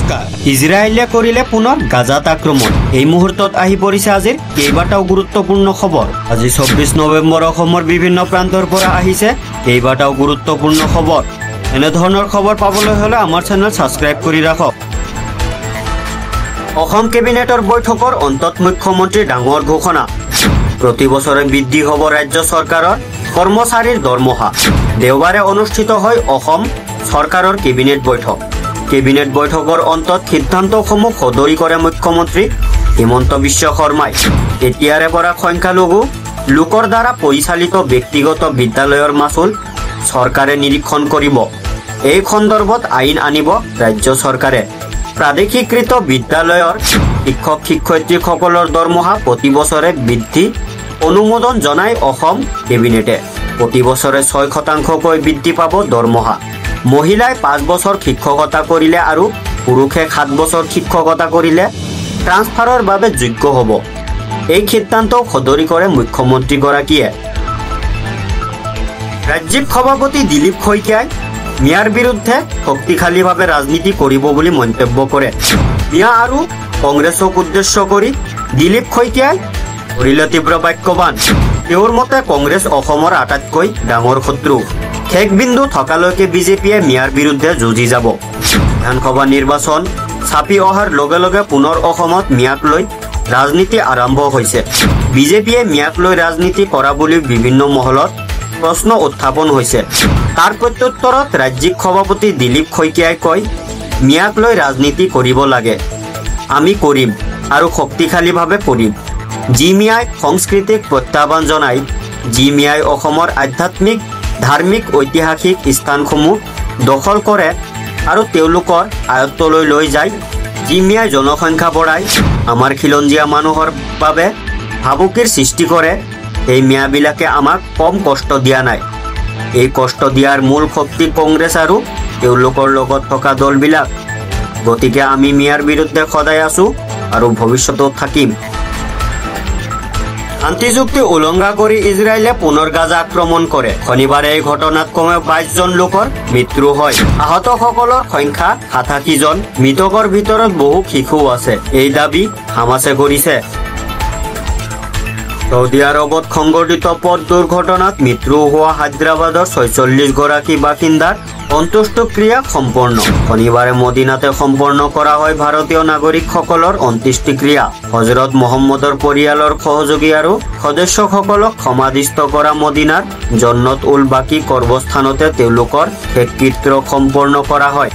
নমস্কাৰ। ইজৰাইলে কৰিলে পুনৰ গাজাত আক্ৰমণ। এই মুহূৰ্তত আহি পৰিছে আজিৰ কেইবাটাও গুৰুত্বপূৰ্ণ খবৰ। আজি 24 নৱেম্বৰ অসমৰ বিভিন্ন প্ৰান্তৰ পৰা আহিছে কেইবাটাও গুৰুত্বপূৰ্ণ খবৰ। এনেধৰণৰ খবৰ পাবলৈ হ'লে আমাৰ চেনেল ছাবস্ক্ৰাইব কৰি ৰাখক। অসম কেবিনেটৰ বৈঠকৰ অন্তত মুখ্যমন্ত্ৰীৰ ডাঙৰ ঘোষণা। প্ৰতি বছৰে বৃদ্ধি হ'ব ৰাজ্য চৰকাৰৰ কৰ্মচাৰীৰ দৰমহা। দেওবাৰে অনুষ্ঠিত হয় অসম চৰকাৰৰ কেবিনেট বৈঠক। কেবিনেট বৈঠকৰ অন্তত সিদ্ধান্তসমূহ সদৰি কৰে মুখ্যমন্ত্ৰী হিমন্ত বিশ্ব শৰ্মাই। এতিয়াৰে পৰা সংখ্যালঘু লোকৰ দ্বাৰা পৰিচালিত ব্যক্তিগত বিদ্যালয়ৰ মাচুল চৰকাৰে নিৰীক্ষণ কৰিব। এই সন্দৰ্ভত আইন আনিব ৰাজ্য চৰকাৰে। প্ৰাদেশিকৃত বিদ্যালয়ৰ শিক্ষক শিক্ষয়িত্ৰীসকলৰ দৰমহা প্ৰতি বছৰে বৃদ্ধি অনুমোদন জনাই অসম কেবিনেটে। প্ৰতি বছৰে 6%কৈ বৃদ্ধি পাব দৰমহা। মহিলাই 5 বছৰ শিক্ষকতা কৰিলে আৰু পুৰুষে 7 বছৰ শিক্ষকতা কৰিলে ট্ৰান্সফাৰৰ বাবে যোগ্য হ'ব। এই সিদ্ধান্ত সদৰি কৰে মুখ্যমন্ত্ৰীগৰাকীয়ে। ৰাজ্যিক সভাপতি দিলীপ শইকীয়াই মিয়াৰ বিৰুদ্ধে শক্তিশালীভাৱে ৰাজনীতি কৰিব বুলি মন্তব্য কৰে। মিয়া আৰু কংগ্ৰেছক উদ্দেশ্য কৰি দিলীপ শইকীয়াই কৰিলে তীব্ৰ বাক্যবান। তেওঁৰ মতে কংগ্ৰেছ অসমৰ আটাইতকৈ ডাঙৰ শত্ৰু। শেষ বিন্দু থকালৈকে বিজেপিয়ে মিয়াৰ বিৰুদ্ধে যুঁজি যাব। বিধানসভা নিৰ্বাচন চাপি অহাৰ লগে লগে পুনৰ অসমত মিয়াক লৈ ৰাজনীতি আৰম্ভ হৈছে। বিজেপিয়ে মিয়াক লৈ ৰাজনীতি কৰা বুলি বিভিন্ন মহলত প্ৰশ্ন উত্থাপন হৈছে। তাৰ প্ৰত্যুত্তৰত ৰাজ্যিক সভাপতি দিলীপ শইকীয়াই কয়, মিয়াক লৈ ৰাজনীতি কৰিব লাগে, আমি কৰিম আৰু শক্তিশালীভাৱে কৰিম। যি মিয়াই সংস্কৃতিক প্ৰত্যাহ্বান জনাই, যি মিয়াই অসমৰ আধ্যাত্মিক, ধাৰ্মিক, ঐতিহাসিক স্থানসমূহ দখল কৰে আৰু তেওঁলোকৰ আয়ত্তলৈ লৈ যায়, যি মিয়াই জনসংখ্যা বঢ়াই আমাৰ খিলঞ্জীয়া মানুহৰ বাবে ভাবুকিৰ সৃষ্টি কৰে, সেই মিয়াবিলাকে আমাক কম কষ্ট দিয়া নাই। এই কষ্ট দিয়াৰ মূল শক্তি কংগ্ৰেছ আৰু তেওঁলোকৰ লগত থকা দলবিলাক। গতিকে আমি মিয়াৰ বিৰুদ্ধে সদায় আছোঁ আৰু ভৱিষ্যতেও থাকিম। শান্তি চুক্তি উলংঘা কৰি ইজৰাইলে পুনৰ গাজা আক্ৰমণ কৰে। শনিবাৰে এই ঘটনাত কমেও 22 জন লোকৰ মৃত্যু হয়। আহতসকলৰ সংখ্যা 87 জন। মৃতকৰ ভিতৰত বহু শিশুও আছে। এই দাবী হামাছে কৰিছে। ছৌদি আৰবত সংঘটিত পথ দুৰ্ঘটনাত মৃত্যু হোৱা হায়দৰাবাদৰ 46 গৰাকী বাসিন্দাৰ অন্ত্যেষ্টিক্ৰিয়া সম্পন্ন। শনিবাৰে মদিনাতে সম্পন্ন কৰা হয় ভাৰতীয় নাগৰিকসকলৰ অন্ত্যেষ্টিক্ৰিয়া। হজৰত মহম্মদৰ পৰিয়ালৰ সহযোগী আৰু সদস্যসকলক সমাধিস্থ কৰা মদিনাৰ জন্নত উল বাকী কবৰস্থানতে তেওঁলোকৰ শেষকৃত্য সম্পন্ন কৰা হয়।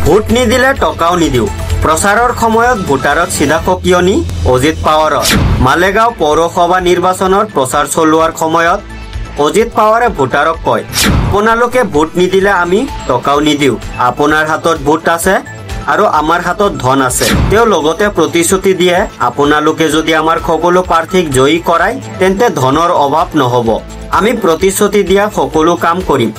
ভোট নিদিলে টকাও নিদিওঁ। প্ৰচাৰৰ সময়ত ভোটাৰক চিধা সকিয়নি অজিত পাৱাৰৰ। মালেগাঁও পৌৰসভা নিৰ্বাচনৰ প্ৰচাৰ চলোৱাৰ সময়ত অজিত পাৱাৰে ভোটাৰক কয়, আপোনালোকে ভোট নিদিলে আমি টকাও নিদিওঁ। আপোনাৰ হাতত ভোট আছে আৰু আমাৰ হাতত ধন আছে। তেওঁ লগতে প্ৰতিশ্ৰুতি দিয়ে, আপোনালোকে যদি আমাৰ সকলো প্ৰাৰ্থীক জয়ী কৰায় তেন্তে ধনৰ অভাৱ নহ'ব। আমি প্ৰতিশ্ৰুতি দিয়া সকলো কাম কৰিম।